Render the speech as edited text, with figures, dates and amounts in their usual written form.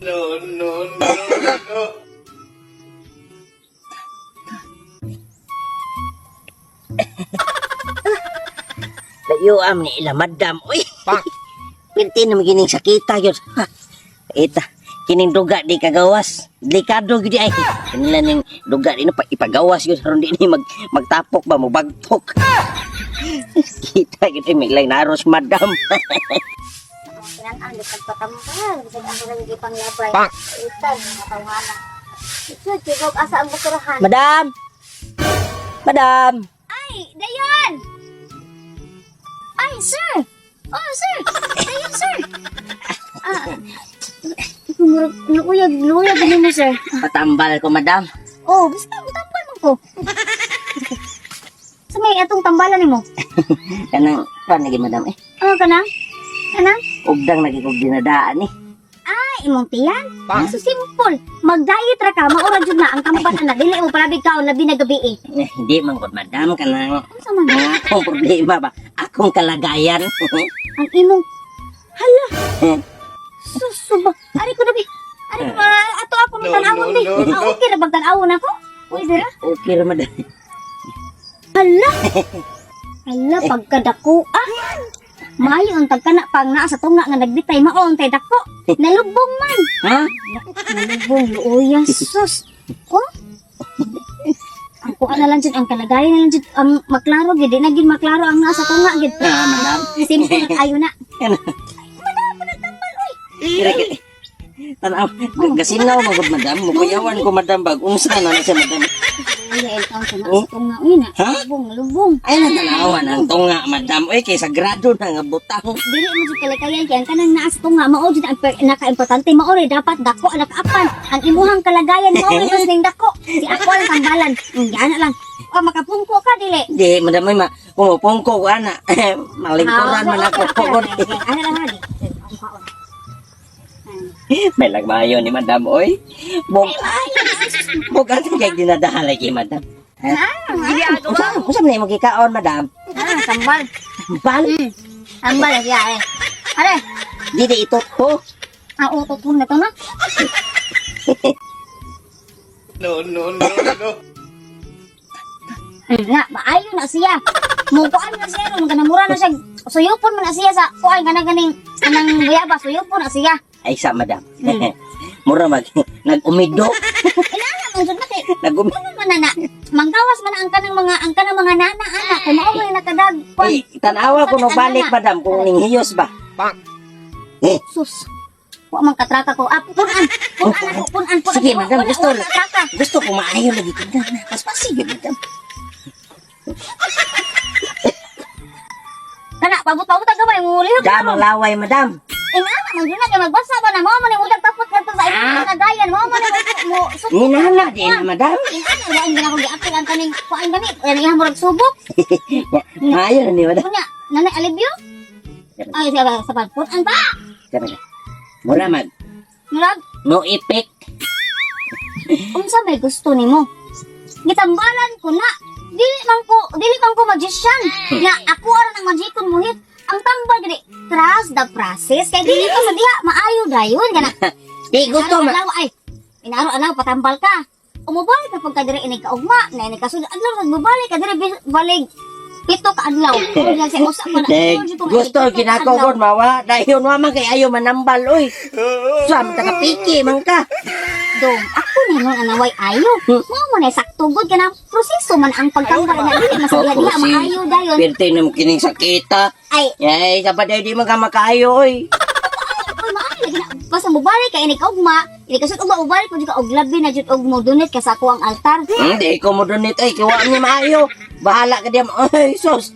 No, no, no, no. Layo am ni ila madam. Uy. Pinti na magining sakita gyud. Ha. Ita kining duga di kagawas. Delikado gyud di ay. Kanila ning duga di no pa ipagawas gyud aron di ni magtapok ba mobagtok. Kita gyud ay may ilang naros madam. Kinanang di pagpatambal, bisag ako lang gipanglabay. Itan, matawhana. Sud, kigog asa ang bukurahan. Madam. Madam. Ay, dayon! Ay, sir! Oh, sir! Dayon, sir! Ah, murag, luuyag, luuyag mo, sir. Patambal ko madam. Oh, basta tambal man ko. Sa may atong tambalan nimo. Kanang kuan lagi madam eh. Ano ka na? Kana? Ugdang lagi kog dinadaan eh. Ay, imong tiyan. So simple. Mag-diet ra ka, maura jud na ang tambal ana. Dili mo palabig ka labi na gabi eh. Eh, hindi man gud madam kanang Unsa man ang akong problema ba? Akong kalagayan. ang imong hala. Susuba. Ari ko na bi. Ari ko ato ako No, tan-awon no, bi. no, no. Ah, okay ra bag tan-awon ako? Pwede ra. Okay ra madam. Hala. Hala pagkadako ah. Maayo ang tagkana pang naa sa tunga nga nagbitay mao ang tay dako. Nalubong man. Ha? Nalubong luoya sus. Ko? Ang kuan na lang jud ang kalagayan na lang jud ang maklaro gid di na gid maklaro ang naa sa tunga gid. Ah, madam. Simple na ayo na. Ano? Madam, Kira Tanaw, gasinaw magud madam, mukuyawan ko madam bag unsa na na siya madam. Luoya el taon sa naa sa tunga uy na. Ha? Lubong, lubong. Ay na tanawan ang tunga madam. Oy kay sagrado na nga butang. Dili mo jud kalikayan kay ang kanang naa sa tunga mao jud ang naka-importante mao rin dapat dako ang nakaapan ang imuhang kalagayan mao rin mas ning dako si ako ang tambalan ana lang o makapungko ka dili. Di madam ay ma kumupungko ko ana. Malingkuran man ako pugod. Ana lang hadi. May lagmayo ni madam oy. Bog bog ato kay dinadahan lagi madam. Ha? Unsa unsa man imong gikaon madam? Ah, tambal. Bal Tambal siya eh. Are, di di itot ko. ang utot ko na to na. No, no, no, no. Na, maayo na siya. Mukuan na siya ron, kanamura na siya. Suyupon man na siya sa kuan kanang ganing kanang guyaba, suyupon na siya. Ay sa madam. Mura mag nag-umido, Inana man jud na kay nag-umido. ano man na na. Manggawas man ang kanang mga nana ana kung mao man nakadag kuan. Ay, tanawa ko no balik madam kung ning hiyos ba. Sus. Wa man katraka ko. Ah, punan. Punan ako, punan, punan. Sige, madam, Wala, gusto. wala katraka. Gusto ko maayo lagi ko na. Paspasi gyud madam. Kana, pabot-pabot ang gamay, mulihok na Damang laway madam. Inana man jud na kay magbasa ba na mao man imong tapot ngadto sa imong kalagayan, mao man imong mo suko. Ninana di na madam. Inana wa ang ginako giapil ang kaning kuan gani, kaya iyang murag subok. Maayo na ni madam. Unya, nanay alibyo? Ay, sa sa punan pa. Sabi na. Mura mag Murag no effect. unsa may gusto nimo? Gitambalan ko na. Dili man ko magician. Nga ako ara nang magicon mo hit. Ang tambal gani, trust the process. Kay dili ko sa diha maayo dayon kana. Di gusto ma. Adlaw ay. Inaro adlaw patambal ka. Umubalik ka pagka diri inig kaugma, na inig kasud adlaw nagbabalik ka diri balig 7 ka adlaw. Ug sa usa pa na. Dek, gusto ginako kon mawa dayon wa man kay ayo manambal oy. Sa man ka piki man ka. Dong, ako ni mo anaway ayo. Mao man ay sakto gud kana proseso man ang pagtambal na dili masabihan diha maayo dayon. Pirti na mo kining sakita. Ay, Ay, sa paday di man ka makaayo oy. uy maayo lagi na basta mobalik ka inig kaugma, inig kasud ugma mobalik mo jud ka og labi na jud og mo donate ka sa ako ang altar. Hindi ko mo donate ay kiwa ni maayo. Bahala ka diyan. Ay, sus.